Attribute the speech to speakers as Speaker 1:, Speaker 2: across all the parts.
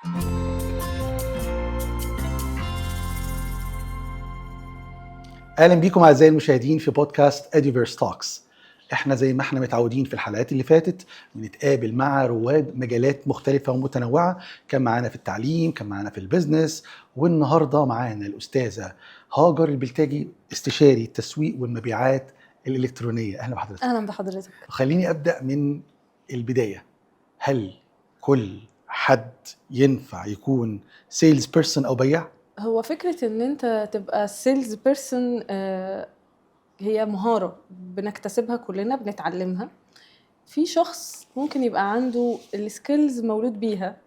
Speaker 1: اهلا بيكم اعزائي المشاهدين في بودكاست Eduverse Talks. احنا زي ما احنا متعودين في الحلقات اللي فاتت بنتقابل مع رواد مجالات مختلفة ومتنوعة، كان معانا في التعليم، كان معانا في ال business، والنهارده معانا الأستاذة هاجر البلتاجي، استشاري التسويق والمبيعات الإلكترونية. أهلا بحضرتك.
Speaker 2: اهلا بحضرتك.
Speaker 1: خليني أبدأ من البداية. هل كل حد ينفع يكون sales person أو بياع؟
Speaker 2: هو فكرة ان انت تبقى sales person هي مهارة بنكتسبها كلنا، بنتعلمها. في شخص ممكن يبقى عنده ال skills مولود بيها،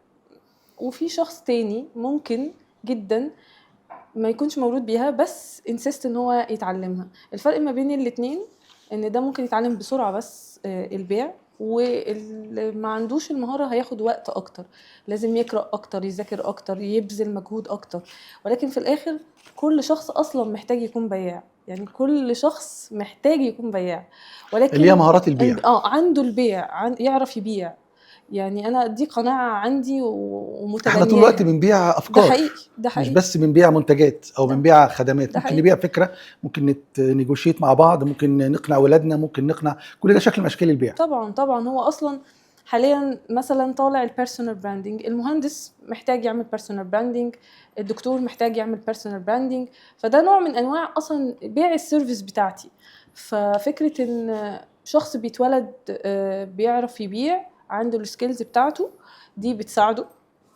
Speaker 2: وفي شخص تاني ممكن جدا ما يكونش مولود بيها بس insist ان هو يتعلمها. الفرق ما بين الاتنين ان ده ممكن يتعلم بسرعة بس البيع، واللي ما عندوش المهارة هياخد وقت أكتر، لازم يقرأ أكتر، يذاكر أكتر، يبذل مجهود أكتر. ولكن في الآخر كل شخص أصلا محتاج يكون بياع، يعني كل شخص محتاج يكون بياع، ولكن
Speaker 1: اللي هي مهارات البيع.
Speaker 2: عنده البيع، يعرف يبيع. يعني أنا دي قناعة عندي ومتبنياها.
Speaker 1: احنا طول الوقت بنبيع افكار.
Speaker 2: ده حقيقي، ده حقيقي.
Speaker 1: مش بس بنبيع منتجات او بنبيع خدمات، ممكن
Speaker 2: حقيقي.
Speaker 1: نبيع فكرة، ممكن negotiate مع بعض، ممكن نقنع ولادنا، ممكن نقنع، كل ده شكل من اشكال البيع.
Speaker 2: طبعا طبعا. هو اصلا حاليا مثلا طالع ال personal branding، المهندس محتاج يعمل personal branding، الدكتور محتاج يعمل personal branding، فده نوع من انواع اصلا بيع ال service بتاعتي. ففكره ان شخص بيتولد بيعرف يبيع، عنده ال skills بتاعته دي بتساعده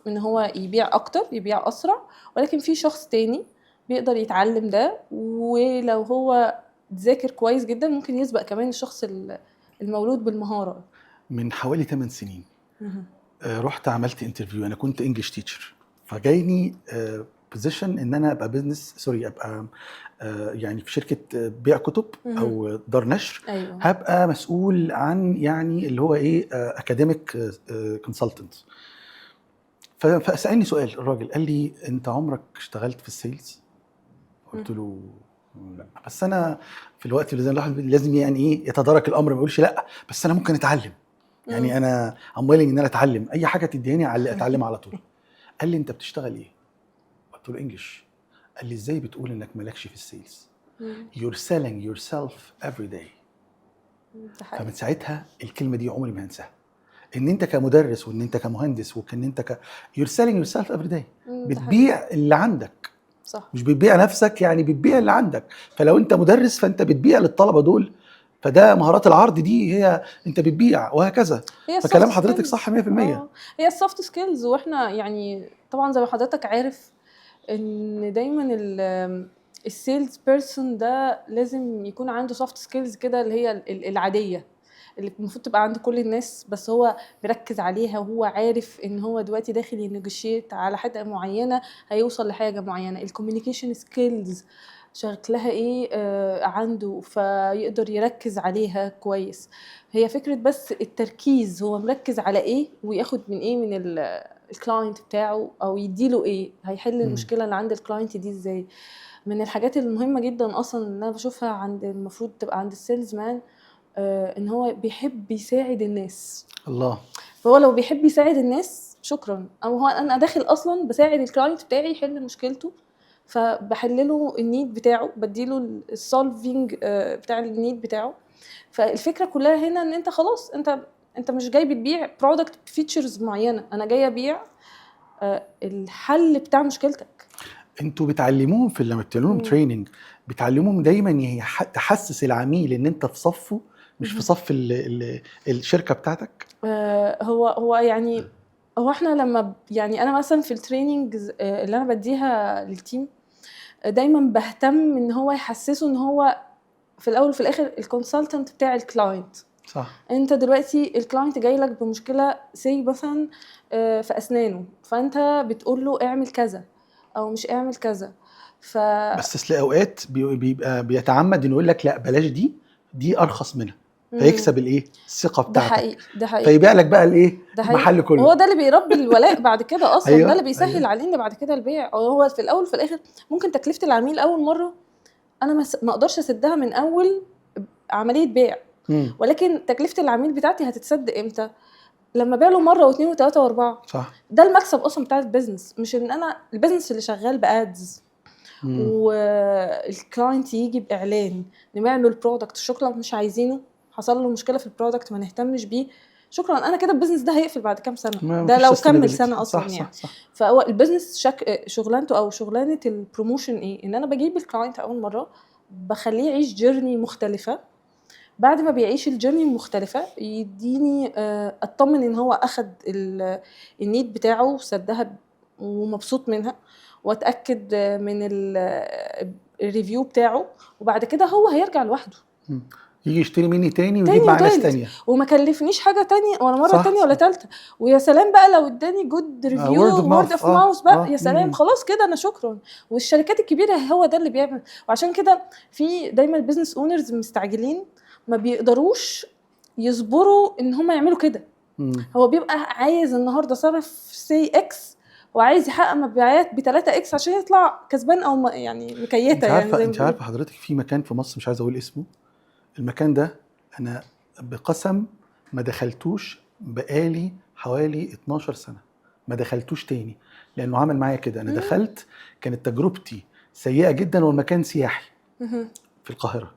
Speaker 2: ان هو يبيع اكتر، يبيع اسرع. ولكن في شخص تاني بيقدر يتعلم ده، ولو هو ذاكر كويس جدا ممكن يسبق كمان الشخص المولود بالمهارة.
Speaker 1: من حوالي 8 سنين رحت عملت interview. انا كنت English teacher، فجايني position ان انا ابقى business، sorry، ابقى يعني في شركة بيع كتب او دار نشر. هبقى مسؤول عن يعني اللي هو ايه، academic consultant. فسالني سؤال الراجل، قال لي انت عمرك اشتغلت في ال sales؟ قلت له لا، بس انا في الوقت اللي زي الواحد لازم يعني ايه يتدارك الامر، ما يقولش لا بس انا ممكن اتعلم، يعني انا I'm willing ان انا اتعلم اي حاجة تديني على اتعلم على طول. قال لي انت بتشتغل ايه؟ قلت له English. قال لي ازاي بتقول انك مالكش في ال sales؟ You're selling yourself every day. فمن ساعتها الكلمة دي عمري ما هنساها، ان انت كمدرس وان انت كمهندس وان انت you're selling yourself every day. بتبيع اللي عندك.
Speaker 2: صح.
Speaker 1: مش بتبيع نفسك، يعني بتبيع اللي عندك. فلو انت مدرس فانت بتبيع للطلبة دول، فده مهارات العرض دي هي انت بتبيع، وهكذا.
Speaker 2: هي
Speaker 1: فكلام حضرتك صح 100%.
Speaker 2: هي ال soft skills. واحنا يعني طبعا زي ما حضرتك عارف ان دايما ال sales person ده لازم يكون عنده soft skills كده، اللي هي العادية اللي المفروض تبقى عند كل الناس، بس هو مركز عليها وهو عارف ان هو دلوقتي داخل ي negotiate على حاجة معينة، هيوصل لحاجة معينة. ال communication skills شكلها ايه عنده، فيقدر يركز عليها كويس. هي فكرة بس التركيز، هو مركز على ايه وياخد من ايه من ال client بتاعه، او يديله ايه، هيحل المشكلة اللي عند ال client دي ازاي. من الحاجات المهمة جدا اصلا اللي انا بشوفها عند المفروض تبقى عند ال sales man، ان هو بيحب يساعد الناس.
Speaker 1: الله.
Speaker 2: فهو لو بيحب يساعد الناس، شكرا، او هو انا داخل اصلا بساعد ال client بتاعي يحل مشكلته، فبحلله ال need بتاعه، بديله ال solving بتاع ال need بتاعه. فالفكرة كلها هنا ان انت خلاص، انت مش جاي بتبيع product features معينة، انا جاي ابيع الحل بتاع مشكلتك.
Speaker 1: انتوا بتعلموهم في لما بتعملوا لهم training، بتعلموهم دايما تحسس العميل ان انت في صفة مش في صف ال الشركة بتاعتك؟
Speaker 2: هو يعني هو احنا لما يعني انا مثلا في ال training اللي انا بديها لل team، دايما بهتم ان هو يحسسه ان هو في الاول وفي الاخر ال consultant بتاع ال client. انت دلوقتي ال client جاي لك بمشكلة say مثلا في اسنانه، فانت بتقول له اعمل كذا او مش اعمل كذا.
Speaker 1: بس اصل اوقات بيبقى بيتعمد انه يقول لك لا بلاش دي، دي ارخص منها، فيكسب الايه؟ الثقة بتاعتك.
Speaker 2: ده حقيقي، ده حقيقي.
Speaker 1: فيبيع لك بقى الايه؟
Speaker 2: ده حقيقي.
Speaker 1: المحل كله.
Speaker 2: هو ده اللي بيربي الولاء بعد كده اصلا. ده اللي بيسهل علينا بعد كده البيع. هو في الاول وفي الاخر ممكن تكلفة العميل اول مرة انا ما اقدرش اسدها من اول عملية بيع، ولكن تكلفة العميل بتاعتي هتتسد امتى؟ لما ابيع له مرة واثنين وثلاثة واربعه.
Speaker 1: صح.
Speaker 2: ده المكسب اصلا بتاع ال business، مش ان انا ال business اللي شغال ب ads وال client يجي باعلان نبيع له ال product، شكرا مش عايزينه، حصل له مشكلة في ال product ما نهتمش بيه، شكرا، انا كده ال business ده هيقفل بعد كام سنه.
Speaker 1: ما
Speaker 2: ده
Speaker 1: مفيش
Speaker 2: لو كمل
Speaker 1: sustainability.
Speaker 2: سنة اصلا. يعني
Speaker 1: صح.
Speaker 2: فهو ال business شغلانته او شغلانة ال promotion ايه؟ ان انا بجيب ال client اول مرة بخليه يعيش journey مختلفه، بعد ما بيعيش ال journey المختلفة يديني اطمن ان هو اخد ال need بتاعه وسدها ومبسوط منها، واتاكد من ال review بتاعه، وبعد كده هو هيرجع لوحده.
Speaker 1: يجي يشتري مني تاني ويجيب
Speaker 2: تاني
Speaker 1: معاه ناس
Speaker 2: وتالت.
Speaker 1: تانية.
Speaker 2: وما كلفنيش حاجة تانية ولا مرة تانية ولا تالتة. ويا سلام بقى لو اداني good review،
Speaker 1: word of
Speaker 2: word
Speaker 1: mouth.
Speaker 2: of mouth بقى، يا سلام. خلاص كده انا شكرا. والشركات الكبيرة هو ده اللي بيعمل، وعشان كده في دايما ال business owners مستعجلين، ما بيقدروش يصبروا ان هم يعملوا كده. هو بيبقى عايز النهارده صرف say X وعايز يحقق مبيعات ب 3 X عشان يطلع كسبان او يعني
Speaker 1: انت
Speaker 2: مكيته يعني
Speaker 1: عارفه
Speaker 2: زي ما
Speaker 1: انت
Speaker 2: بيقولوا.
Speaker 1: عارفه حضرتك في مكان في مصر مش عايز اقول اسمه، المكان ده انا بقسم ما دخلتوش بقالي حوالي 12 سنه، ما دخلتوش تاني لانه عمل معايا كده. انا دخلت كانت تجربتي سيئه جدا، والمكان سياحي في القاهره.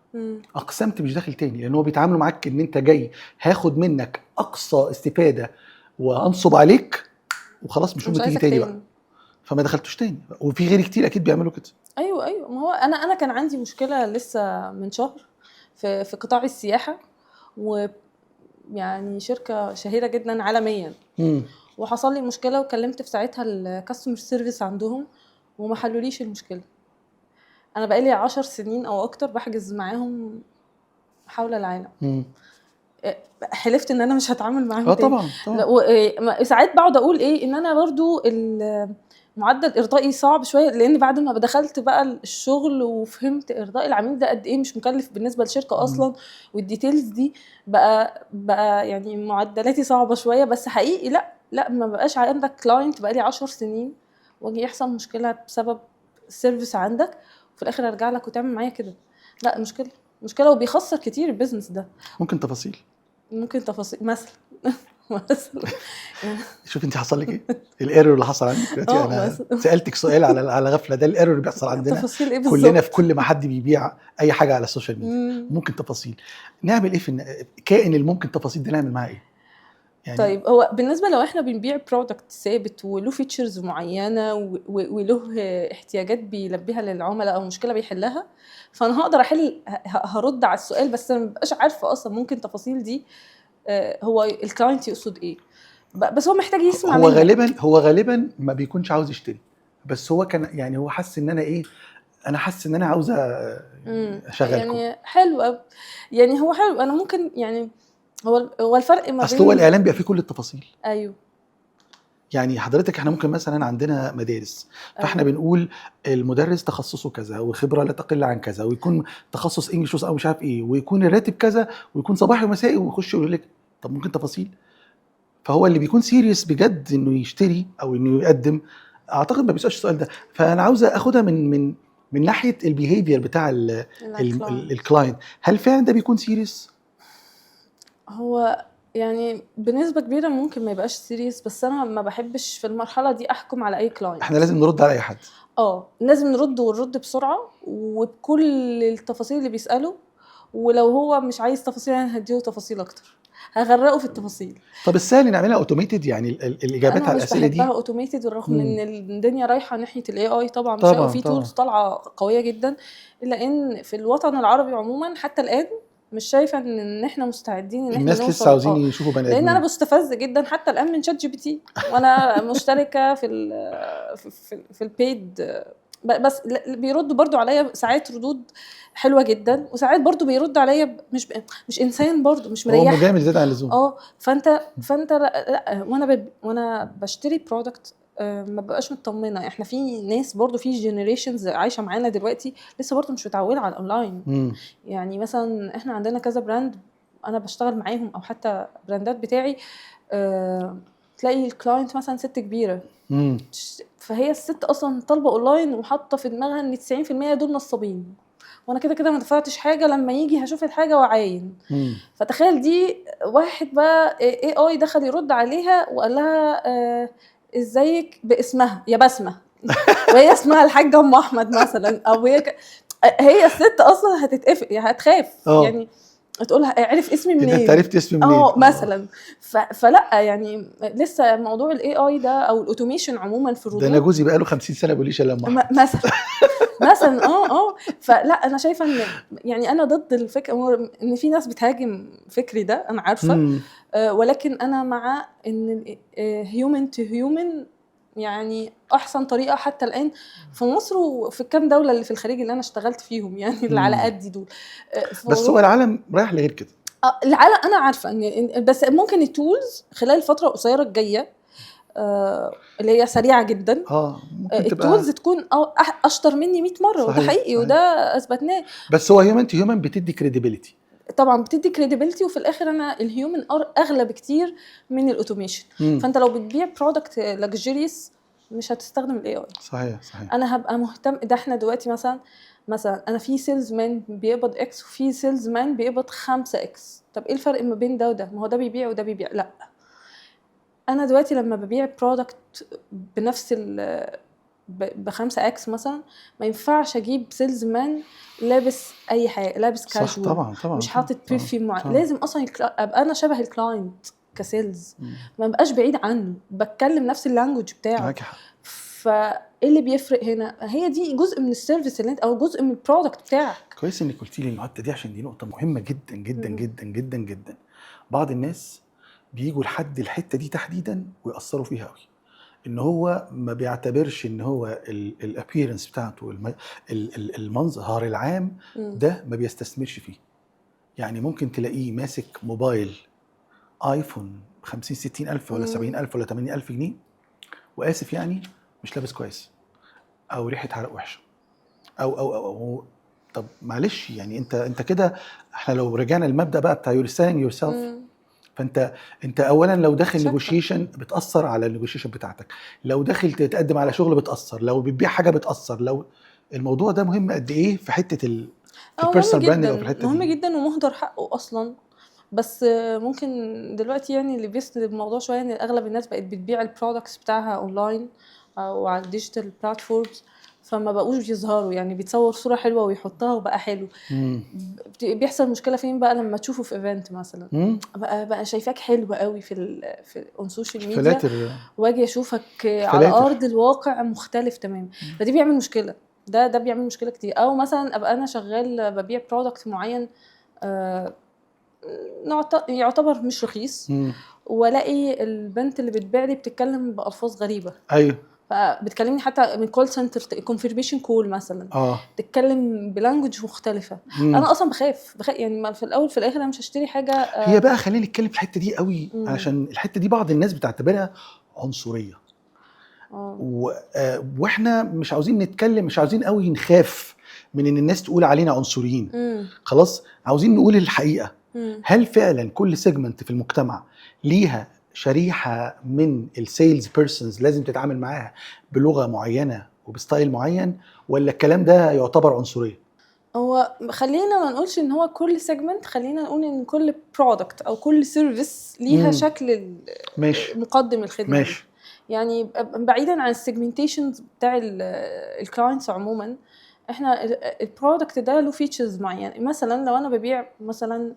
Speaker 1: اقسمت مش داخل تاني، لان هو بيتعاملوا معاك ان انت جاي هاخد منك اقصى استفاده وانصب عليك وخلاص، مش
Speaker 2: مش
Speaker 1: تيجي
Speaker 2: عايزك
Speaker 1: تاني بقى.
Speaker 2: تاني.
Speaker 1: فما دخلتوش تاني، وفي غيري كتير اكيد بيعملوا كده.
Speaker 2: ايوه، ما هو انا كان عندي مشكلة لسه من شهر في قطاع السياحه، ويعني شركة شهيرة جدا عالميا، وحصل لي مشكلة وكلمت في ساعتها ال customer service عندهم وما حلوليش المشكله. انا بقالي 10 سنين او اكتر بحجز معاهم حول العالم. حلفت ان انا مش هتعامل معاهم تاني.
Speaker 1: طبعا.
Speaker 2: لا، إيه، ساعات بقعد اقول ايه ان انا برضو معدل ارضائي صعب شويه، لان بعد ما دخلت بقى الشغل وفهمت ارضاء العميل ده قد ايه مش مكلف بالنسبة للشركة اصلا وال details دي بقى يعني معدلاتي صعبة شويه. بس حقيقي لا لا، ما بقاش عندك client بقالي 10 سنين واجي يحصل مشكلة بسبب ال service عندك وفي الاخر ارجع لك وتعمل معايا كده. لا، مشكلة مشكله، وبيخسر كتير ال business ده.
Speaker 1: ممكن تفاصيل؟
Speaker 2: ممكن تفاصيل مثلا.
Speaker 1: شوف انت حصل لك ايه، ال error اللي حصل عندك دلوقتي. انا
Speaker 2: مثلا.
Speaker 1: سالتك سؤال على غفله، ده ال error اللي بيحصل عندنا
Speaker 2: تفاصيل ايه بالظبط؟
Speaker 1: كلنا في كل ما حد بيبيع اي حاجة على ال social media. ممكن تفاصيل، نعمل ايه في كائن الممكن تفاصيل ده، نعمل معاه ايه يعني؟
Speaker 2: طيب، هو بالنسبة لو احنا بنبيع product ثابت وله features معينة وله احتياجات بيلبيها للعملاء او مشكلة بيحلها، فانا هقدر احل هرد على السؤال، بس انا مبقاش عارفه اصلا ممكن تفاصيل دي هو ال client يقصد ايه، بس هو محتاج يسمع
Speaker 1: هو
Speaker 2: منك.
Speaker 1: غالبا ما بيكونش عاوز يشتري، بس هو كان يعني هو حس ان انا ايه، انا حاسس ان انا عاوز اشغلكم.
Speaker 2: يعني حلو أوي. يعني هو حلو، انا ممكن يعني هو الفرق ما
Speaker 1: اصل هو
Speaker 2: بين
Speaker 1: الاعلان بيبقى فيه كل التفاصيل. يعني حضرتك احنا ممكن مثلا عندنا مدارس، فاحنا بنقول المدرس تخصصه كذا وخبره لا تقل عن كذا ويكون تخصص English او مش عارف ايه ويكون الراتب كذا ويكون صباحي ومسائي، ويخش يقول لك طب ممكن تفاصيل؟ فهو اللي بيكون serious بجد انه يشتري او انه يقدم اعتقد ما بيسالش السؤال ده. فانا عاوز اخدها من ناحية ال behavior بتاع
Speaker 2: ال client.
Speaker 1: ال client، هل فعلا ده بيكون serious؟
Speaker 2: هو يعني بنسبة كبيرة ممكن ما يبقاش serious، بس انا ما بحبش في المرحلة دي احكم على اي client.
Speaker 1: احنا لازم نرد على اي حد.
Speaker 2: اه، لازم نرد ونرد بسرعة وبكل التفاصيل اللي بيسأله، ولو هو مش عايز تفاصيل انا هديله تفاصيل اكتر، هغرقه في التفاصيل.
Speaker 1: طب السهل نعملها automated، يعني الاجابات
Speaker 2: انا
Speaker 1: على
Speaker 2: مش
Speaker 1: الاسئلة دي.
Speaker 2: بحبها automated، بالرغم ان الدنيا رايحة ناحية ال AI طبعا، مش في tools طالعه قوية جدا، الا ان في الوطن العربي عموما حتى الان مش شايفه ان احنا مستعدين ان احنا
Speaker 1: الناس
Speaker 2: نوصل
Speaker 1: لسه عاوزين يشوفوا بني
Speaker 2: لان انا
Speaker 1: ادمين.
Speaker 2: بستفز جدا حتى الان من ChatGPT، وانا مشتركة في ال paid، بس بيردوا برضو عليا ساعات ردود حلوة جدا، وساعات برضو بيرد عليا مش انسان برضو مش
Speaker 1: هو
Speaker 2: مريح.
Speaker 1: مجامل زيادة عن اللزوم.
Speaker 2: اه، فانت لا, لا، وانا بشتري product ما ببقاش مطمنه. احنا في ناس برضو في generations عايشه معانا دلوقتي لسه برضو مش متعوده على الاونلاين. يعني مثلا احنا عندنا كذا brand انا بشتغل معاهم او حتى brand ات بتاعي، تلاقي ال client مثلا ست كبيره، فهي الست اصلا طالبه اونلاين وحاطه في دماغها ان 90% دول نصابين. وانا كده كده ما دفعتش حاجه، لما يجي هشوف الحاجة واعاين. فتخيل دي واحد بقى AI دخل يرد عليها وقال لها ازيك باسمها يا بسمه، وهي اسمها الحاجة ام احمد مثلا، او هي هي الست اصلا هتتقفل، يعني هتخاف. يعني تقولها عرف اسمي
Speaker 1: إيه ده،
Speaker 2: منين؟
Speaker 1: انت عرفت اسمي منين؟
Speaker 2: مثلا. فلا يعني لسه موضوع ال AI ده او ال automation عموما في
Speaker 1: ده انا
Speaker 2: الردود.
Speaker 1: جوزي بقاله 50 سنة بيقول لي شلام.
Speaker 2: مثلا فلا انا شايفه ان يعني انا ضد الفكرة ان في ناس بتهاجم فكري ده، انا عارفه. ولكن انا مع ان human to human يعني احسن طريقه حتى الان في مصر وفي الكام دولة اللي في الخليج اللي انا اشتغلت فيهم، يعني اللي على قدي دول.
Speaker 1: بس هو العالم رايح لغير كده.
Speaker 2: العالم انا عارفه ان بس ممكن ال tools خلال الفترة القصيرة الجاية، اللي هي سريعة جدا،
Speaker 1: ممكن تبقى
Speaker 2: ال tools تكون اشطر مني 100 مره، وده حقيقي. وده اثبتناه.
Speaker 1: بس هو human to human بتدي credibility.
Speaker 2: طبعا بتدي credibility، وفي الاخر انا ال human اغلى بكتير من ال automation. فانت لو بتبيع product luxurious مش هتستخدم ال AI.
Speaker 1: صحيح صحيح
Speaker 2: انا هبقى مهتم. ده احنا دلوقتي مثلا انا في salesman بيقبض X وفي salesman بيقبض 5 X، طب ايه الفرق ما بين ده وده؟ ما هو ده بيبيع وده بيبيع. لا، انا دلوقتي لما ببيع product بنفس ال ب 5 X مثلا، ما ينفعش اجيب salesman لابس اي حاجه، لابس كاجوال،
Speaker 1: طبعا طبعا
Speaker 2: مش حاطط perfume معين. لازم اصلا ابقى انا شبه ال client ك sales، ما بقاش بعيد عنه، بتكلم نفس ال language بتاعه.
Speaker 1: معاك حق.
Speaker 2: فايه اللي بيفرق هنا؟ هي دي جزء من ال service اللي انت او جزء من ال product بتاعك.
Speaker 1: كويس انك قلتي لي النقطة دي، عشان دي نقطة مهمة جدا جدا جدا جدا جدا. بعض الناس بيجوا لحد الحتة دي تحديدا ويأثروا فيها قوي، ان هو ما بيعتبرش ان هو ال appearance بتاعته، المظهر العام ده ما بيستثمرش فيه. يعني ممكن تلاقيه ماسك موبايل ايفون 50 60 الف ولا 70 الف ولا 80 الف جنيه، واسف يعني مش لابس كويس او ريحه عرق وحشة او. طب معلش يعني انت كده، احنا لو رجعنا للمبدا بقى بتاع you're selling yourself، فانت اولا لو داخل
Speaker 2: شكلك.
Speaker 1: negotiation بتاثر على ال negotiation بتاعتك، لو داخل تتقدم على شغل بتاثر، لو بتبيع حاجة بتاثر. لو الموضوع ده مهم قد ايه في حتة في
Speaker 2: مهم
Speaker 1: ال personal branding او في
Speaker 2: جدا.
Speaker 1: الحتة
Speaker 2: مهم
Speaker 1: دي.
Speaker 2: جدا ومهدر حقه اصلا. بس ممكن دلوقتي يعني اللي بيسند الموضوع شوية ان اغلب الناس بقت بتبيع ال products بتاعها اونلاين او على ال digital platforms، فما بقوش بيظهروا، يعني بيتصور صوره حلوة ويحطها وبقى حلو. بيحصل مشكلة فين بقى؟ لما تشوفه في event مثلا، بقى شايفاك حلو قوي في on social media،
Speaker 1: فلاتر.
Speaker 2: واجي اشوفك على
Speaker 1: فلاتر.
Speaker 2: ارض الواقع مختلف تماما. فدي بيعمل مشكله، ده بيعمل مشكلة كتير. او مثلا ابقى انا شغال ببيع product معين، يعتبر مش رخيص، والاقي البنت اللي بتبيع لي بتتكلم بالفاظ غريبه، فبتكلمني حتى من call center confirmation call مثلا، تتكلم ب language مختلفه. انا اصلا بخاف يعني، ما في الاول في الاخر انا مش هشتري حاجه.
Speaker 1: هي بقى خلينا نتكلم في الحتة دي قوي، عشان الحتة دي بعض الناس بتعتبرها عنصريه، واحنا مش عاوزين نتكلم، مش عاوزين قوي نخاف من ان الناس تقول علينا عنصريين. خلاص، عاوزين نقول الحقيقه. هل فعلا كل segment في المجتمع ليها شريحة من ال sales persons لازم تتعامل معاها بلغه معينة وب style معين، ولا الكلام ده يعتبر عنصرية؟
Speaker 2: هو خلينا ما نقولش ان هو كل segment، خلينا نقول ان كل product او كل service ليها شكل مقدم الخدمة دي. يعني بعيدا عن ال segmentation بتاع ال clients عموما، احنا ال product ده له features معينه. مثلا لو انا ببيع مثلا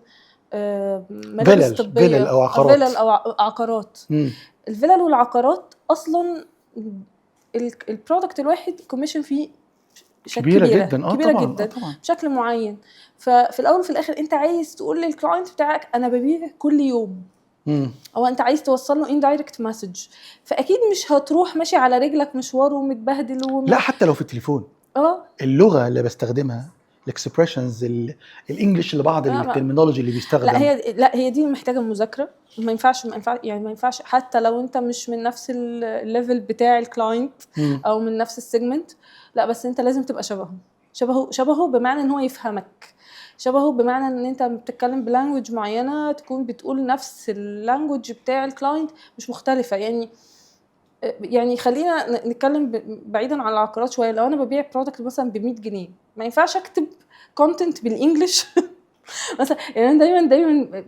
Speaker 2: ملابس طبيه،
Speaker 1: فيلل او عقارات.
Speaker 2: فيلل او عقارات. الفيلل والعقارات اصلا ال product الواحد commission فيه
Speaker 1: كبيرة
Speaker 2: كبيرة
Speaker 1: جدا.
Speaker 2: كبيرة
Speaker 1: طبعا
Speaker 2: جدا
Speaker 1: طبعا
Speaker 2: بشكل معين. ففي الاول وفي الاخر انت عايز تقول لل client بتاعك انا ببيع كل يوم، او انت عايز توصل له indirect message، فاكيد مش هتروح ماشي على رجلك مشوار ومتبهدل
Speaker 1: لا، حتى لو في التليفون، اللغة اللي بستخدمها، ال expressions، ال English اللي بعض ال terminology اللي بيستخدم.
Speaker 2: لا، هي دي محتاجه مذاكره. ما ينفعش يعني، ما ينفعش حتى لو انت مش من نفس ال level بتاع ال client او من نفس ال segment. لا، بس انت لازم تبقى شبهه، شبهه شبهه بمعنى ان هو يفهمك، شبهه بمعنى ان انت بتتكلم ب language معينه، تكون بتقول نفس ال language بتاع ال client مش مختلفه. يعني يعني خلينا نتكلم بعيدا عن العقارات شويه. لو انا ببيع product مثلا ب 100 جنيه، ما ينفعش اكتب content بال English مثلا. يعني انا دايما دايما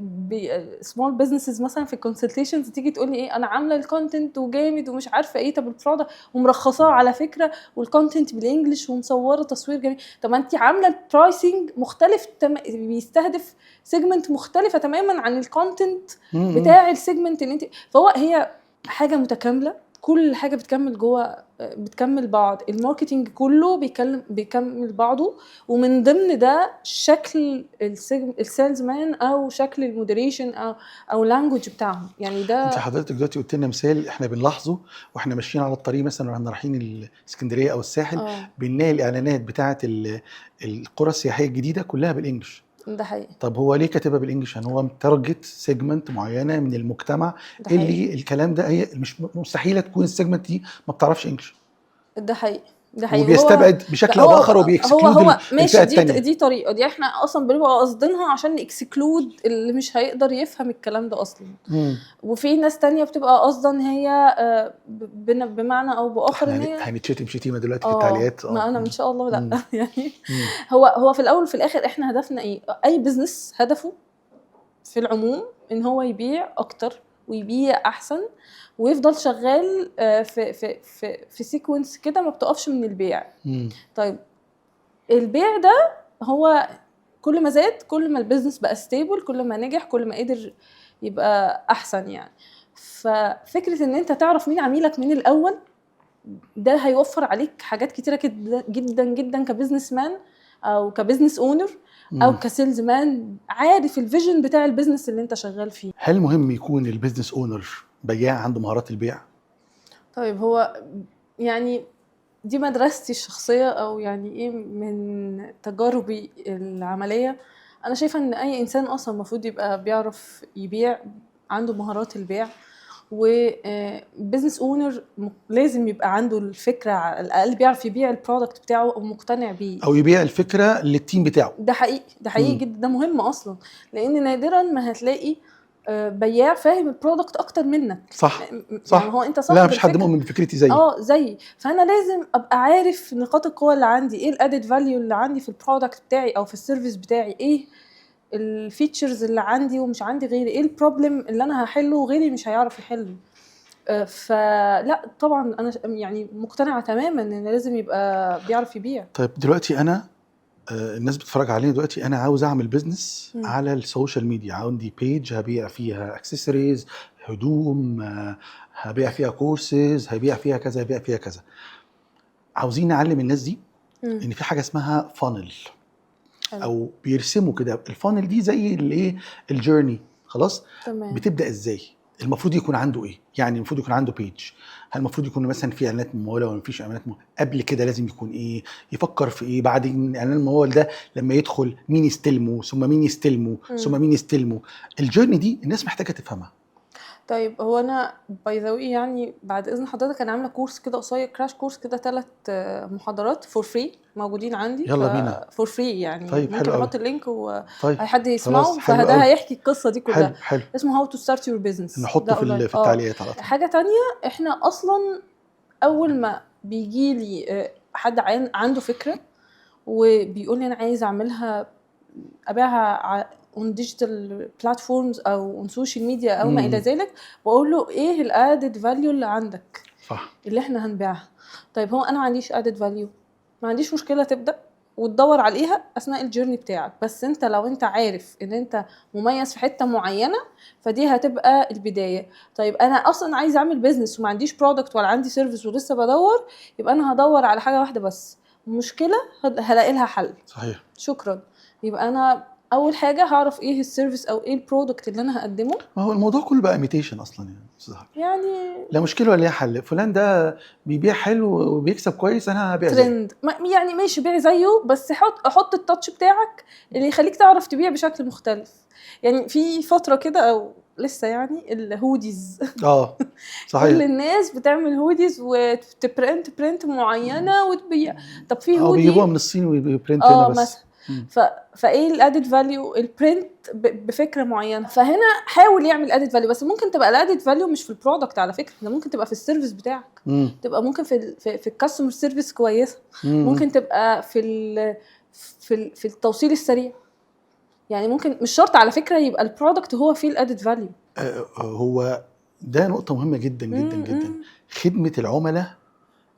Speaker 2: small businesses مثلا في ال consultations تيجي تقول لي ايه، انا عامله ال content وجامد ومش عارفه ايه، طب ال product ومرخصاه على فكرة وال content بال English ومصوره تصوير جميل، طب ما انت عامله ال pricing مختلف بيستهدف segment مختلفة تماما عن ال content بتاع ال segment اللي انت. فهو هي حاجة متكامله، كل حاجة بتكمل جوه، بتكمل بعض. ال marketing كله بيكمل بعضه، ومن ضمن ده شكل ال salesman او شكل ال moderation او language بتاعهم يعني ده.
Speaker 1: انت حضرتك دلوقتي قلت لنا مثال احنا بنلاحظه واحنا ماشيين على الطريق مثلا واحنا رايحين الاسكندرية او الساحل، بنلاقي الاعلانات بتاعه القرى السياحية الجديدة كلها بال English.
Speaker 2: ده حقيقي.
Speaker 1: طب هو ليه كاتبها بال English؟ يعني هو م target segment معينة من المجتمع
Speaker 2: ده حقيقي.
Speaker 1: اللي الكلام ده هي مش مستحيلة تكون ال segment دي ما بتعرفش English.
Speaker 2: ده حقيقي، ده حقيقي.
Speaker 1: وبيستبعد بشكل او
Speaker 2: هو
Speaker 1: باخر
Speaker 2: هو
Speaker 1: وبي exclude
Speaker 2: هو ماشي
Speaker 1: الفئة
Speaker 2: دي
Speaker 1: الثانية.
Speaker 2: دي طريقه، دي احنا اصلا بنبقى قاصدينها عشان ن exclude اللي مش هيقدر يفهم الكلام ده اصلا. وفي ناس تانية بتبقى قاصده ان هي بمعنى او باخر ان هي
Speaker 1: هنتشتم شتيمه دلوقتي في التعليقات.
Speaker 2: ما انا ان شاء الله لا. يعني هو في الاول وفي الاخر احنا هدفنا ايه؟ اي business هدفه في العموم ان هو يبيع اكتر ويبيع احسن ويفضل شغال في sequence كده ما بتقفش من البيع. طيب البيع ده هو كل ما زاد كل ما ال business بقى stable، كل ما نجح، كل ما قدر يبقى احسن يعني. ففكره ان انت تعرف مين عميلك من الاول، ده هيوفر عليك حاجات كتيرة جدا جدا جدا ك businessman او ك business owner او ك salesman عارف ال vision بتاع ال business اللي انت شغال فيه.
Speaker 1: هل مهم يكون ال business owner بياع، عنده مهارات البيع؟
Speaker 2: طيب هو يعني دي مدرستي الشخصية أو يعني إيه من تجاربي العملية، أنا شايفة إن أي إنسان أصلا المفروض يبقى بيعرف يبيع، عنده مهارات البيع، و business owner لازم يبقى عنده الفكرة، على الأقل بيعرف يبيع ال product بتاعه ومقتنع بيه.
Speaker 1: او يبيع الفكرة لل team بتاعه.
Speaker 2: ده حقيقي، ده حقيقي جدا. ده مهم اصلا لان نادرا ما هتلاقي بياع فاهم ال product اكتر منك.
Speaker 1: صح.
Speaker 2: يعني هو انت صاحب
Speaker 1: لا، مفيش حد
Speaker 2: الفكرة.
Speaker 1: مؤمن بفكرتي زيي.
Speaker 2: اه زيي. فانا لازم ابقى عارف نقاط القوة اللي عندي ايه، ال added value اللي عندي في ال product بتاعي او في ال service بتاعي ايه، ال features اللي عندي ومش عندي غيري ايه، ال problem اللي انا هحله وغيري مش هيعرف يحله. فلا طبعا انا يعني مقتنعة تماما ان لازم يبقى بيعرف يبيع.
Speaker 1: طيب دلوقتي انا الناس بتتفرج علينا دلوقتي، انا عاوز اعمل business على ال social media، عندي page هبيع فيها اكسسوارز، هدوم، هبيع فيها كورسز، هبيع فيها كذا، هبيع فيها كذا. عاوزين نعلم الناس دي ان في حاجة اسمها funnel او بيرسموا كده ال funnel دي زي الايه، ال journey، خلاص؟ بتبدا ازاي؟ المفروض يكون عنده ايه؟ يعني المفروض يكون عنده page، هل المفروض يكون مثلا في اعلانات مموله ولا مفيش اعلانات مموله؟ قبل كده لازم يكون ايه؟ يفكر في ايه؟ بعدين الاعلان الممول ده لما يدخل مين يستلمه، ثم مين يستلمه، ثم مين يستلمه؟ ال journey دي الناس محتاجه تفهمها.
Speaker 2: طيب هو انا by the way يعني بعد اذن حضرتك، انا عامله course كده قصير، crash course كده، ثلاث محاضرات for free موجودين عندي.
Speaker 1: يلا بينا.
Speaker 2: for free يعني.
Speaker 1: طيب،
Speaker 2: ممكن
Speaker 1: حلو أوي.
Speaker 2: احط ال link
Speaker 1: طيب
Speaker 2: وحد يسمعه.
Speaker 1: خلاص، حلو
Speaker 2: فده
Speaker 1: أوي.
Speaker 2: هيحكي القصة دي كلها.
Speaker 1: حلو حلو.
Speaker 2: اسمه how to start your business.
Speaker 1: نحطه في التعليقات على طول.
Speaker 2: حاجة تانية، احنا اصلا اول ما بيجي لي حد عنده فكرة وبيقول لي انا عايز اعملها ابيعها on digital platforms او on social media او ما الى ذلك، بقول له ايه ال added value اللي عندك اللي احنا هنبيعها؟ طيب هو انا ما عنديش added value، ما عنديش مشكله، تبدا وتدور عليها اثناء ال journey بتاعك. بس انت لو انت عارف ان انت مميز في حتة معينة فدي هتبقى البدايه. طيب انا اصلا عايز اعمل business وما عنديش product ولا عندي service ولسه بدور، يبقى انا هدور على حاجة واحدة بس، مشكلة هلاقي لها حل. شكرا. يبقى انا اول حاجة هعرف ايه ال service او ايه ال product اللي انا هقدمه.
Speaker 1: ما هو الموضوع كله بقى imitation اصلا يعني أستاذ أحمد.
Speaker 2: يعني
Speaker 1: لا مشكلة ولا ليها حل، فلان ده بيبيع حلو وبيكسب كويس، انا هبيع زيه.
Speaker 2: ترند يعني ماشي، بيع زيه بس حط ال touch بتاعك اللي يخليك تعرف تبيع بشكل مختلف. يعني في فترة كده او لسه يعني ال hoodies كل الناس بتعمل hoodies وت print print معينة وتبيع. طب في
Speaker 1: اه
Speaker 2: هودي
Speaker 1: بيجيبوها من الصين وي print هنا بس.
Speaker 2: مثلا. فايه ال added value؟ ال print بفكره معينه. فهنا حاول يعمل added value، بس ممكن تبقى ال added value مش في ال product على فكره، ده ممكن تبقى في ال service بتاعك. تبقى ممكن في ال customer service كويسه. ممكن تبقى في التوصيل السريع. يعني ممكن مش شرط على فكرة يبقى ال product هو فيه ال added value.
Speaker 1: هو ده نقطة مهمة جدا جدا جدا. خدمة العملاء،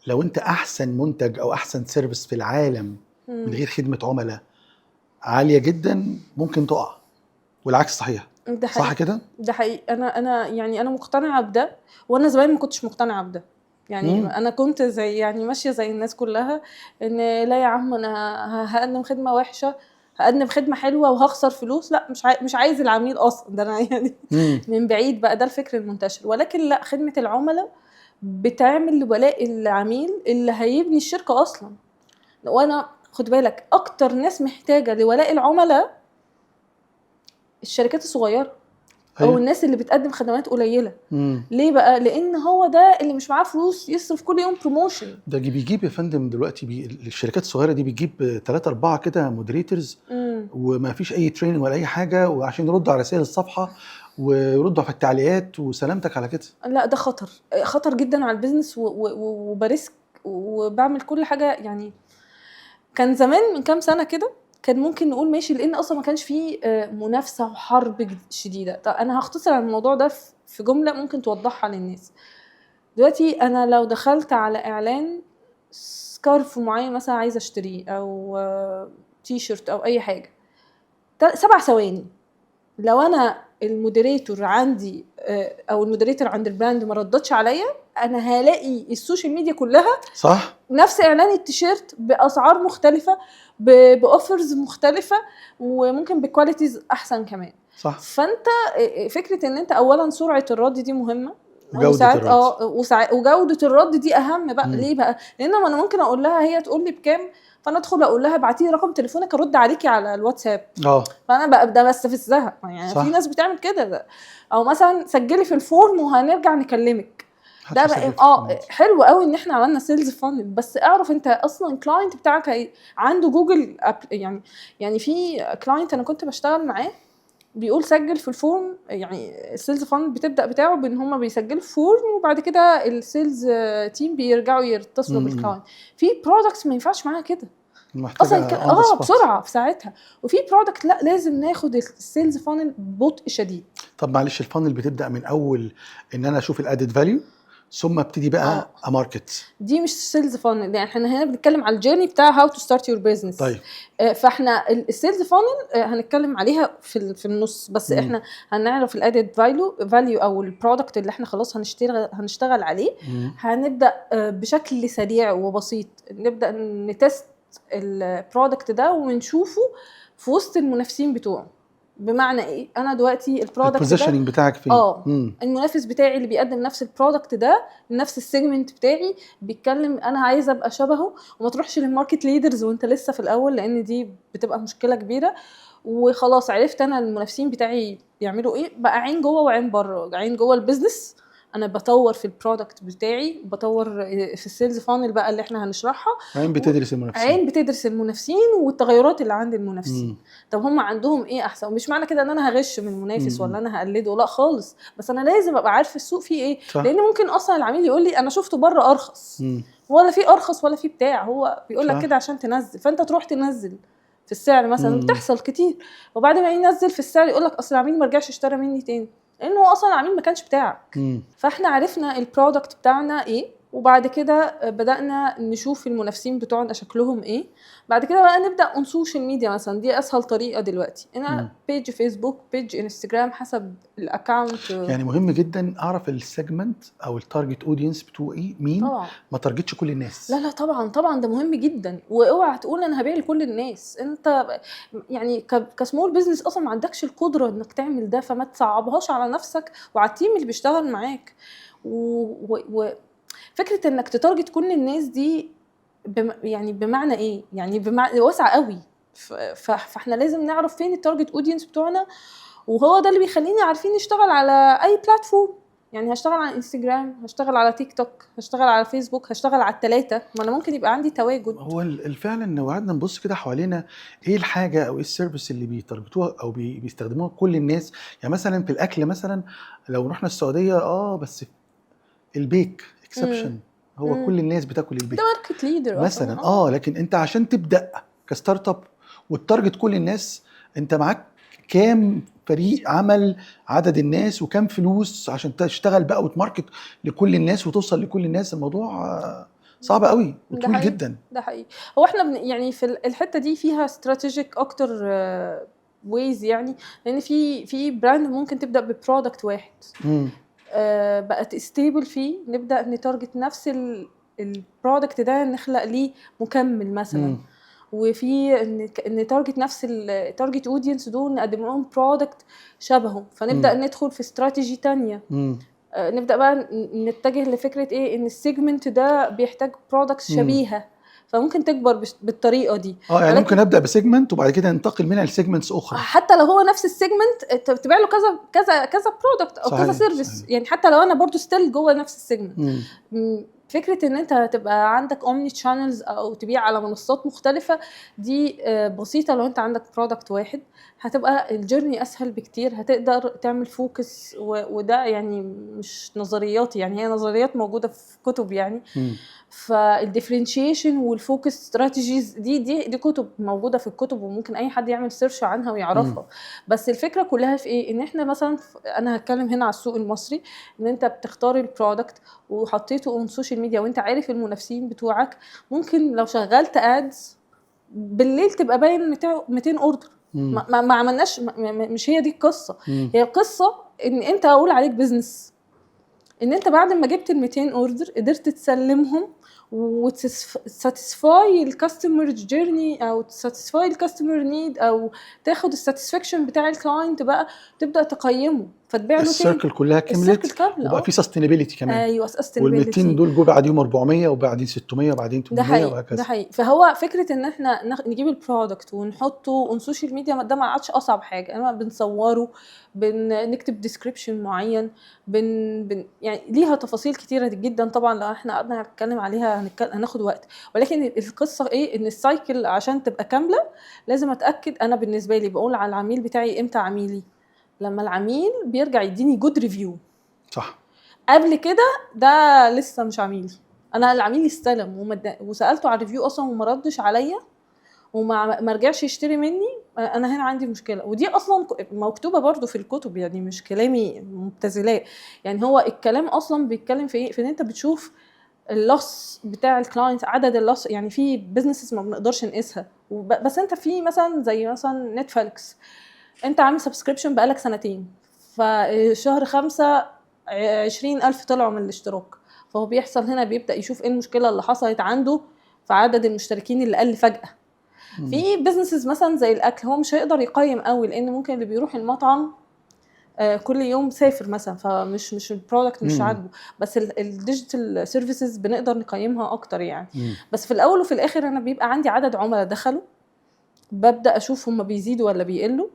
Speaker 1: لو انت احسن منتج او احسن service في العالم، من غير خدمة عملاء عالية جدا ممكن تقع، والعكس صحيح.
Speaker 2: ده حقيقي.
Speaker 1: صح كده؟
Speaker 2: ده حقيقي. انا يعني انا مقتنعة بده، وانا زمان ما كنتش مقتنعة بده يعني. انا كنت زي يعني ماشية زي الناس كلها، ان لا يا عم، انا هقدم خدمة وحشه، هقدم خدمة حلوة وهخسر فلوس؟ لا، مش عايز العميل اصلا ده انا يعني. من بعيد بقى، ده الفكر المنتشر. ولكن لا، خدمة العملاء بتعمل ولاء العميل اللي هيبني الشركة اصلا. وانا خد بالك، اكتر ناس محتاجه لولاء العملاء الشركات الصغيرة او الناس اللي بتقدم خدمات قليله. ليه بقى؟ لان هو ده اللي مش معاه فلوس يصرف كل يوم promotion.
Speaker 1: ده بيجيب يا فندم دلوقتي الشركات الصغيرة دي بتجيب ثلاثة أربعة كده moderators وما فيش أي training ولا أي حاجة، وعشان يردوا على رسائل الصفحة ويردوا في التعليقات وسلامتك على كده.
Speaker 2: لا، ده خطر، خطر جدا على ال business وب risk وبعمل كل حاجه. يعني كان زمان من كام سنة كده كان ممكن نقول ماشي، لان اصلا ما كانش فيه منافسه وحرب شديده. طب انا هختصر على الموضوع ده في جملة ممكن توضحها للناس دلوقتي. انا لو دخلت على اعلان scarf معين مثلا عايزه اشتريه او تي شيرت او اي حاجه، 7 ثواني لو انا ال moderator عندي او ال moderator عند ال brand ما ردتش عليا، انا هلاقي ال social media كلها نفس اعلان التيشيرت باسعار مختلفه، ب offers مختلفه، وممكن ب qualities احسن كمان. فانت فكرة ان انت اولا سرعة الرد دي مهمه.
Speaker 1: وجودة
Speaker 2: وساعات
Speaker 1: الرد.
Speaker 2: اه، وجوده الرد دي اهم بقى. ليه بقى؟ لان ما انا ممكن اقول لها، هي تقول لي بكام، فانا ادخل اقول لها ابعتي لي رقم تليفونك ارد عليكي على الواتساب. فانا بقى ده بستفزها يعني. في ناس بتعمل كده ده. او مثلا سجلي في ال form وهنرجع نكلمك. ده
Speaker 1: محدش
Speaker 2: بقى
Speaker 1: يسجل في ال form.
Speaker 2: حلو قوي ان احنا عملنا sales funnel، بس اعرف انت اصلا client بتاعك عنده جوجل يعني في client انا كنت بشتغل معاه بيقول سجل في ال form. يعني ال sales funnel بتبدا بتاعه بان هم بيسجلوا في form، وبعد كده ال sales team بيرجعوا يتصلوا بال client. في products ما ينفعش معاها كده
Speaker 1: محتاجة
Speaker 2: اصلا
Speaker 1: on the spot.
Speaker 2: بسرعة في ساعتها، وفي product لا، لازم ناخد ال sales funnel ببطء شديد.
Speaker 1: طب معلش، ال funnel بتبدا من اول ان انا اشوف ال added value، ثم ابتدي بقى ا market.
Speaker 2: دي مش sales funnel، يعني احنا هنا بنتكلم على ال journey بتاع how to start your business. فاحنا ال sales funnel هنتكلم عليها في النص بس. احنا هنعرف ال added value او ال product اللي احنا خلاص هنشتغل عليه. هنبدا بشكل سريع وبسيط نبدا ن test ال product ده ونشوفه في وسط المنافسين بتوعه. بمعنى ايه؟ انا دلوقتي ال product ده
Speaker 1: ال positioning بتاعك فين؟
Speaker 2: المنافس بتاعي اللي بيقدم نفس ال product ده، نفس ال segment بتاعي، بيتكلم، انا عايزه ابقى شبهه. وما تروحش لل market leaders وانت لسه في الاول، لان دي بتبقى مشكلة كبيره. وخلاص عرفت انا المنافسين بتاعي بيعملوا ايه، بقى عين جوه وعين بره. عين جوه ال business، انا بطور في ال product بتاعي، بطور في ال sales funnel بقى اللي احنا هنشرحها.
Speaker 1: عين بتدرس المنافسين.
Speaker 2: عين بتدرس المنافسين والتغيرات اللي عند المنافسين. طب هم عندهم ايه احسن؟ ومش معنى كده ان انا هغش من المنافس ولا انا هقلده، لا خالص، بس انا لازم ابقى عارفه السوق فيه ايه. لان ممكن اصلا العميل يقول لي انا شفته بره ارخص. ولا في ارخص ولا في بتاع، هو بيقول لك كده عشان تنزل، فانت تروح تنزل في السعر مثلا. بتحصل كتير. وبعد ما ينزل في السعر يقول لك اصل العميل ما رجعش اشترى مني تاني، لانه هو اصلا العميل ما كانش بتاعك. فاحنا عرفنا ال product بتاعنا ايه، وبعد كده بدأنا نشوف المنافسين بتوعنا شكلهم ايه. بعد كده بقى نبدأ on social media مثلا، دي اسهل طريقة دلوقتي. انا page فيسبوك، page انستجرام، حسب ال account.
Speaker 1: يعني مهم جدا اعرف ال segment او ال target audience بتوعي مين.
Speaker 2: طبعا.
Speaker 1: ما target ش كل الناس.
Speaker 2: لا لا، طبعا طبعا، ده مهم جدا. واوعى تقول انا هبيع لكل الناس. انت يعني ك small business اصلا ما عندكش القدرة انك تعمل ده، فما تصعبهاش على نفسك وعلى ال team اللي بيشتغل معاك. فكرة انك ت target كل الناس دي يعني بمعنى ايه؟ يعني بمعنى واسعة قوي. فاحنا لازم نعرف فين ال target audience بتوعنا، وهو ده اللي بيخلينا عارفين نشتغل على اي platform. يعني هشتغل على انستجرام، هشتغل على تيك توك، هشتغل على فيسبوك، هشتغل على الثلاثه؟ ما انا ممكن يبقى عندي تواجد.
Speaker 1: هو الفعل ان لو قعدنا نبص كده حوالينا، ايه الحاجة او ايه ال service اللي بي target وها او بيستخدموها كل الناس؟ يعني مثلا في الاكل مثلا، لو رحنا السعوديه، بس البيك exception، هو كل الناس بتاكل البيك.
Speaker 2: ده market leader.
Speaker 1: مثلا، لكن انت عشان تبدا ك startup وت target كل الناس، انت معاك كام فريق عمل، عدد الناس، وكام فلوس عشان تشتغل بقى وت market لكل الناس وتوصل لكل الناس؟ الموضوع صعب قوي
Speaker 2: ده
Speaker 1: وطويل
Speaker 2: حقيقي.
Speaker 1: جدا.
Speaker 2: ده حقيقي. هو احنا يعني في الحتة دي فيها strategic اكتر ways، يعني لان في brand ممكن تبدا ب product واحد، بقت stable فيه، نبدا ن target نفس ال product ده، نخلق ليه مكمل مثلا. وفي ان target نفس ال target audience دول، نقدم لهم product شبهه، فنبدا ندخل في استراتيجي تانية. نبدا بقى نتجه لفكرة ايه؟ ان ال segment ده بيحتاج products شبيهه، فممكن تكبر بالطريقة دي.
Speaker 1: اه، يعني ممكن ابدا ب segment وبعد كده انتقل منها ل segments اخرى.
Speaker 2: حتى لو هو نفس ال segment، انت بتبيع له كذا كذا كذا product او كذا service. يعني حتى لو انا برضو still جوه نفس ال segment. فكرة ان انت تبقى عندك omni channels او تبيع على منصات مختلفة دي بسيطه، لو انت عندك product واحد هتبقى ال journey اسهل بكتير، هتقدر تعمل focus، وده يعني مش نظرياتي، يعني هي نظريات موجودة في كتب يعني. فال differentiation وال focus strategies دي كتب موجودة في الكتب، وممكن اي حد يعمل search عنها ويعرفها. بس الفكرة كلها في ايه؟ ان احنا مثلا انا هتكلم هنا على السوق المصري، ان انت بتختار ال product وحطيته on social media وانت عارف المنافسين بتوعك، ممكن لو شغلت ads بالليل تبقى باين 200 order. ما عملناش، مش هي دي القصه. هي القصة ان انت اقول عليك business ان انت بعد ما جبت ال 200 order قدرت تسلمهم وت satisfy ال customer journey او ت satisfy ال customer need او تاخد ال satisfaction بتاع ال client، بقى تبدا تقيمه فتبيع له تاني.
Speaker 1: ال circle كلها كملت.
Speaker 2: ال circle كامله.
Speaker 1: وبقى في sustainability كمان.
Speaker 2: ايوه.
Speaker 1: وال 200
Speaker 2: sustainability.
Speaker 1: دول جو بعديهم 400 وبعدين 600 وبعدين
Speaker 2: ده
Speaker 1: 800
Speaker 2: حقيقي.
Speaker 1: وهكذا.
Speaker 2: ده حقيقي. فهو فكرة ان احنا نجيب ال product ونحطه on social media ده ما عادش اصعب حاجه. انا بنصوره، بنكتب description معين، بن, بن يعني ليها تفاصيل كتيرة جدا. طبعا لو احنا قعدنا نتكلم عليها هناخد وقت، ولكن القصة ايه؟ ان ال cycle عشان تبقى كاملة لازم اتاكد. انا بالنسبة لي بقول على العميل بتاعي امتى عميلي؟ لما العميل بيرجع يديني good review. قبل كده ده لسه مش عميلي. انا العميل استلم وسالته على ال review اصلا وما ردش عليا وما ما رجعش يشتري مني، انا هنا عندي مشكله. ودي اصلا مكتوبة برضو في الكتب، يعني مش كلامي مبتذلاه. يعني هو الكلام اصلا بيتكلم في ايه؟ في ان انت بتشوف ال loss بتاع ال client، عدد ال loss. يعني في businesses ما بنقدرش نقيسها، بس انت في مثلا زي مثلا نتفليكس، انت عامل subscription بقالك سنتين، فشهر 5 20,000 طلعوا من الاشتراك، فهو بيحصل هنا بيبدأ يشوف ايه المشكلة اللي حصلت عنده في عدد المشتركين اللي قل فجأة. في businesses مثلا زي الاكل هو مش هيقدر يقيم قوي، لان ممكن اللي بيروح المطعم كل يوم سافر مثلا، فمش مش ال product مش عاجبه. بس ال digital services بنقدر نقيمها اكتر يعني. بس في الاول وفي الاخر انا بيبقى عندي عدد عملاء دخلوا، ببدا اشوف هم بيزيدوا ولا بيقلوا،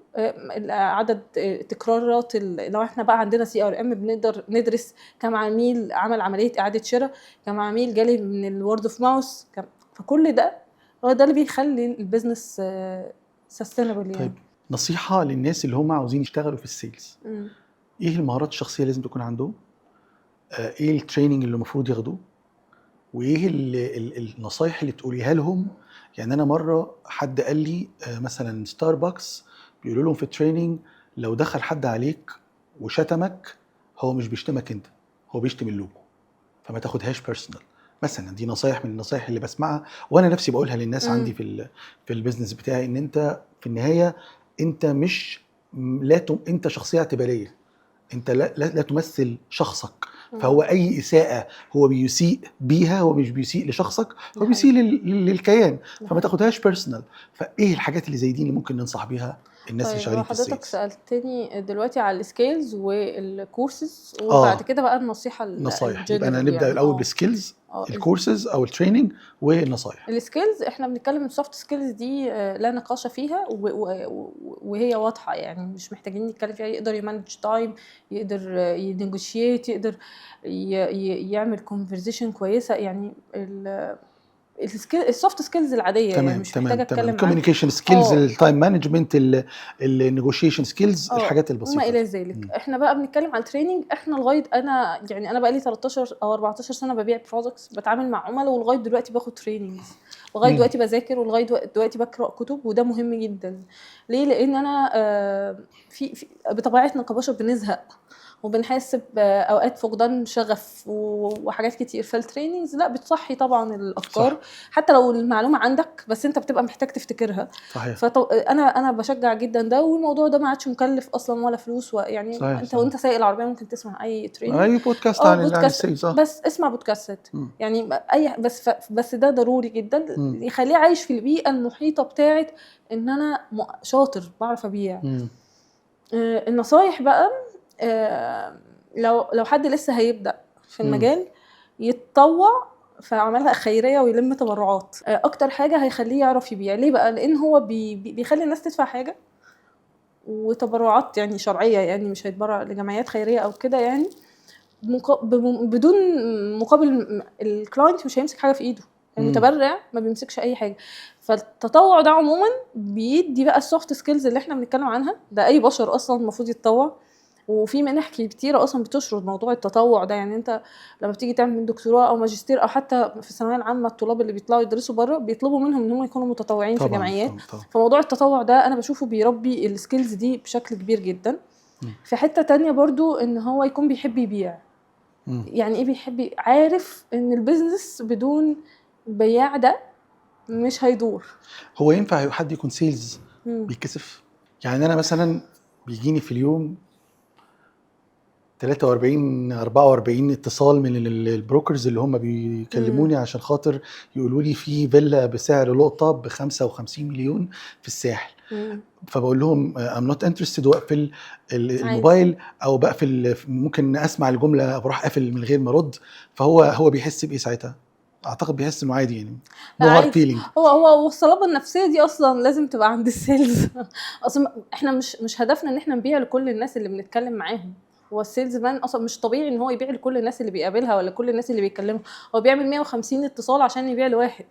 Speaker 2: عدد تكرارات لو احنا بقى عندنا CRM بنقدر ندرس كم عميل عمل عملية اعاده شراء، كم عميل جالي من ال word of mouth، فكل ده هو ده اللي بيخلي ال business sustainable يعني.
Speaker 1: طيب، نصيحة للناس اللي هم عاوزين يشتغلوا في ال sales. ايه المهارات الشخصية اللي لازم تكون عندهم؟ ايه ال training اللي المفروض ياخدوه؟ وايه النصايح اللي تقوليها لهم؟ يعني انا مرة حد قال لي مثلا ستاربكس بيقولوا لهم في ال training لو دخل حد عليك وشتمك، هو مش بيشتمك انت، هو بيشتم اللوجو، فما تاخدهاش personal مثلا. دي نصايح من النصايح اللي بسمعها وانا نفسي بقولها للناس عندي في ال business بتاعي، ان انت في النهاية انت مش لا انت شخصية اعتباريه، انت لا تمثل شخصك. فهو اي اساءه هو بيسيء بيها، هو مش بيسيء لشخصك، هو بيسيء للكيان. فما تاخدهاش personal. فايه الحاجات اللي زي دي اللي ممكن ننصح بيها الناس اللي
Speaker 2: طيب،
Speaker 1: شغالين
Speaker 2: هو
Speaker 1: في
Speaker 2: حضرتك
Speaker 1: ال sales؟
Speaker 2: سألتني دلوقتي على ال skills وال courses وبعد كده بقى النصيحة
Speaker 1: نصايح. يبقى انا
Speaker 2: الجنرال
Speaker 1: نبدا
Speaker 2: يعني.
Speaker 1: الاول بال skills. الكورسز او ال training والنصايح.
Speaker 2: ال skills احنا بنتكلم ال soft skills دي لا نقاش فيها وهي واضحه، يعني مش محتاجين نتكلم فيها. يقدر ي manage time، يقدر ي negotiate، يقدر يعمل conversation كويسه، يعني ال soft skills العاديه، يعني مش محتاجه اتكلم عنها.
Speaker 1: communication skills، ال time management، ال negotiation skills، الحاجات البسيطة
Speaker 2: وما
Speaker 1: دي.
Speaker 2: الى ذلك. احنا بقى بنتكلم على ال training. احنا لغاية انا يعني انا بقى لي 13 او 14 سنة ببيع products، بتعامل مع عملاء، ولغاية دلوقتي باخد trainings، لغاية دلوقتي بذاكر، ولغاية دلوقتي بقرا كتب، وده مهم جدا. ليه؟ لان انا في بطبيعتنا كبشر بنزهق وبنحس باوقات فقدان شغف وحاجات كتير، فال trainings لا بتصحي طبعا الافكار. حتى لو المعلومة عندك بس انت بتبقى محتاج تفتكرها. انا بشجع جدا ده، والموضوع ده ما عادش مكلف اصلا ولا فلوس، ويعني انت وانت سايق العربية ممكن تسمع اي training،
Speaker 1: اي بودكاست عن
Speaker 2: بودكاست.
Speaker 1: ال sales.
Speaker 2: بس اسمع بودكاستات. يعني اي بس ده ضروري جدا. يخليه عايش في البيئة المحيطة بتاعت ان انا شاطر بعرف ابيع. النصايح بقى، لو حد لسه هيبدا في المجال يتطوع في اعمال خيرية ويلم تبرعات، اكتر حاجة هيخليه يعرف يبيع. ليه بقى؟ لان هو بيخلي الناس تدفع حاجة وتبرعات يعني شرعيه، يعني مش هيتبرع لجمعيات خيرية او كده، يعني بدون مقابل، ال client مش هيمسك حاجة في ايده، المتبرع ما بيمسكش اي حاجه. فالتطوع ده عموما بيدي بقى ال soft skills اللي احنا بنتكلم عنها، ده اي بشر اصلا المفروض يتطوع. وفي منح كتيرة اصلا بتشرط موضوع التطوع ده، يعني انت لما بتيجي تعمل دكتوراه او ماجستير او حتى في الثانوية العامة الطلاب اللي بيطلعوا يدرسوا بره بيطلبوا منهم ان هم يكونوا متطوعين في جمعيات.
Speaker 1: طبعا.
Speaker 2: فموضوع التطوع ده انا بشوفه بيربي ال skills دي بشكل كبير جدا. في حتة تانية برضو ان هو يكون بيحب يبيع. يعني ايه بيحب عارف ان ال business بدون بياع ده مش هيدور.
Speaker 1: هو ينفع حد يكون sales بيتكسف؟ يعني انا مثلا بيجيني في اليوم 43 44 اتصال من ال brokers اللي هم بيكلموني عشان خاطر يقولوا لي في فيلا بسعر لقطة ب 55 مليون في الساحل. فبقول لهم I'm not interested واقفل الموبايل، او بقفل، ممكن اسمع الجملة بروح قافل من غير ما ارد. فهو هو بيحس بايه ساعتها؟ اعتقد بيحس انه عادي يعني، no hard feeling.
Speaker 2: هو والصلابه النفسية دي اصلا لازم تبقى عند ال sales. اصلا احنا مش هدفنا ان احنا نبيع لكل الناس اللي بنتكلم معاهم. هو ال sales man اصلا مش طبيعي ان هو يبيع لكل الناس اللي بيقابلها ولا كل الناس اللي بيكلمها. هو بيعمل 150 اتصال عشان يبيع لواحد،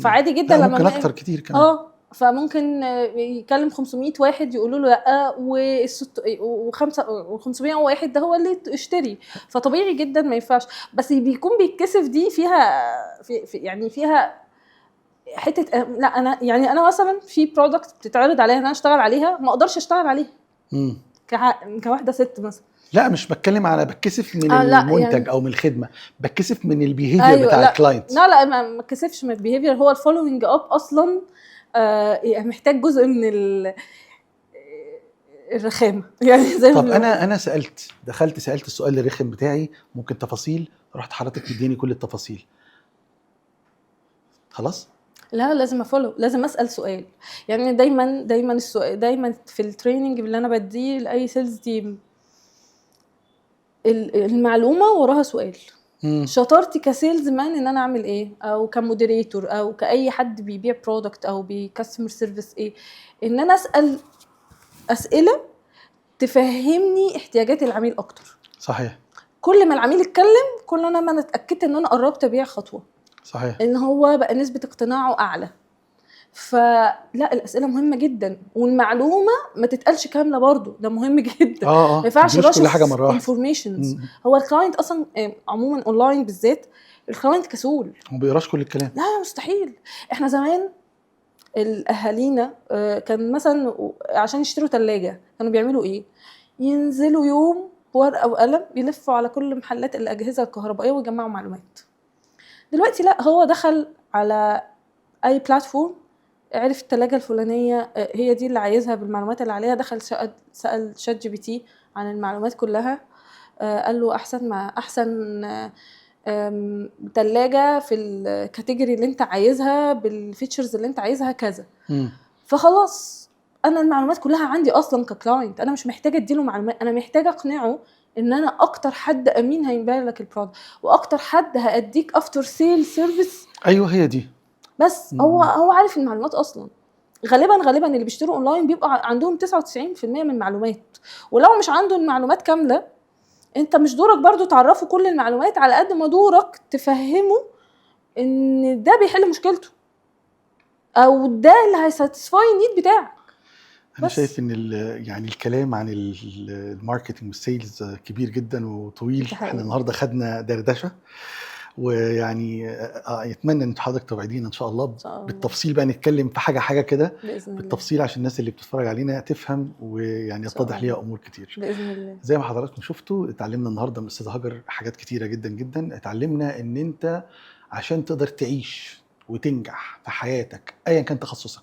Speaker 2: فعادي جدا
Speaker 1: لما ممكن اكتر كتير كمان.
Speaker 2: فممكن يكلم 500 واحد يقولوا له لا، وخمسة و500 واحد ده هو اللي يشتري. فطبيعي جدا ما ينفعش، بس بيكون بيتكسف. دي فيها في يعني فيها حتة لا انا يعني انا مثلا في product بتتعرض عليا ان انا اشتغل عليها، ما اقدرش اشتغل عليها كواحده ست مثلا.
Speaker 1: لا مش بتكلم على بتكسف من المنتج
Speaker 2: يعني
Speaker 1: او من الخدمه، بتكسف من ال behavior بتاع
Speaker 2: لا
Speaker 1: ال client.
Speaker 2: لا لا، ما اتكسفش من ال behavior. هو ال following up اصلا محتاج جزء من الرخامه يعني زي ما
Speaker 1: طب
Speaker 2: بنقول.
Speaker 1: انا سالت، دخلت سالت السؤال الرخم بتاعي، ممكن تفاصيل، رحت حضرتك تديني كل التفاصيل، خلاص؟
Speaker 2: لا لازم ا follow، لازم اسال سؤال. يعني دايما دايما السؤال، دايما في ال training اللي انا بديه لاي sales team، المعلومة وراها سؤال. شطارتي ك sales man ان انا اعمل ايه، او ك moderator، او كاي حد بيبيع product او ب customer service ايه، ان انا اسال اسئلة تفهمني احتياجات العميل اكتر. كل ما العميل اتكلم كل انا ما انا اتاكدت ان انا قربت ابيع خطوة. ان هو بقى نسبه اقتناعه اعلى. فلا الاسئلة مهمة جدا، والمعلومه ما تتقالش كاملة برضو، ده مهم جدا. ما ينفعش
Speaker 1: تديلوش كل حاجة مرة واحدة.
Speaker 2: informations. هو ال client اصلا عموما اونلاين بالذات ال client كسول،
Speaker 1: ما بيقراش كل الكلام.
Speaker 2: لا لا مستحيل. احنا زمان الاهالينا كان مثلا عشان يشتروا ثلاجه كانوا بيعملوا ايه؟ ينزلوا يوم بورقه وقلم يلفوا على كل محلات الاجهزة الكهربائية ويجمعوا معلومات. دلوقتي لا، هو دخل على اي platform، عرف التلاجة الفلانية هي دي اللي عايزها بالمعلومات اللي عليها، دخل سأل ChatGPT عن المعلومات كلها، قال له احسن ما احسن تلاجة في ال category اللي انت عايزها بال features اللي انت عايزها كذا. فخلاص انا المعلومات كلها عندي اصلا ك client، انا مش محتاجه اديله معلومات، انا محتاجه اقنعه ان انا اكتر حد امين هيبيع لك ال product، واكتر حد هاديك after sale service.
Speaker 1: ايوه، هي دي.
Speaker 2: بس هو عارف المعلومات اصلا. غالبا غالبا اللي بيشتروا اونلاين بيبقى عندهم 99% من المعلومات، ولو مش عنده المعلومات كاملة انت مش دورك برضو تعرفه كل المعلومات، على قد ما دورك تفهمه ان ده بيحل مشكلته او ده اللي هي satisfy ال need بتاعك.
Speaker 1: انا
Speaker 2: بس.
Speaker 1: شايف ان يعني الكلام عن ال marketing وال sales كبير جدا وطويل.
Speaker 2: ده حقيقي.
Speaker 1: احنا النهارده خدنا دردشه، ويعني اتمنى ان حضرتك توعدينا ان شاء الله
Speaker 2: إن شاء الله.
Speaker 1: بالتفصيل بقى، نتكلم في حاجة حاجة كده
Speaker 2: باذن الله.
Speaker 1: بالتفصيل عشان الناس اللي بتتفرج علينا تفهم ويعني
Speaker 2: إن شاء
Speaker 1: يتضح
Speaker 2: الله.
Speaker 1: ليها امور كتير.
Speaker 2: باذن الله.
Speaker 1: زي ما حضراتكم شفتوا، اتعلمنا النهارده من الاستاذة هاجر حاجات كتيرة جدا جدا. اتعلمنا ان انت عشان تقدر تعيش وتنجح في حياتك ايا كان تخصصك،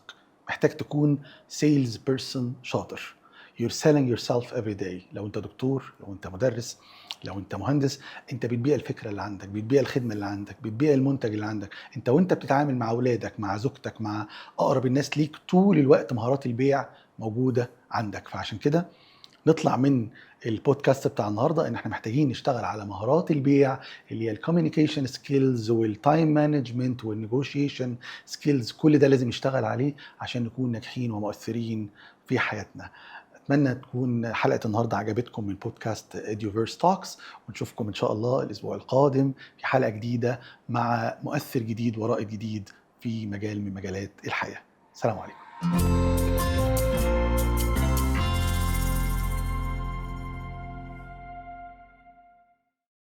Speaker 1: محتاج تكون sales person شاطر. you're selling yourself every day. لو انت دكتور، لو انت مدرس، لو انت مهندس، انت بتبيع الفكرة اللي عندك، بتبيع الخدمة اللي عندك، بتبيع المنتج اللي عندك. انت وانت بتتعامل مع اولادك، مع زوجتك، مع اقرب الناس ليك، طول الوقت مهارات البيع موجودة عندك. فعشان كده نطلع من البودكاست بتاع النهارده ان احنا محتاجين نشتغل على مهارات البيع اللي هي ال communication skills وال time management وال negotiation skills. كل ده لازم نشتغل عليه عشان نكون ناجحين ومؤثرين في حياتنا. اتمنى تكون حلقة النهارده عجبتكم من بودكاست Eduverse Talks، ونشوفكم ان شاء الله الاسبوع القادم في حلقة جديدة مع مؤثر جديد ورائد جديد في مجال من مجالات الحياه. سلام عليكم.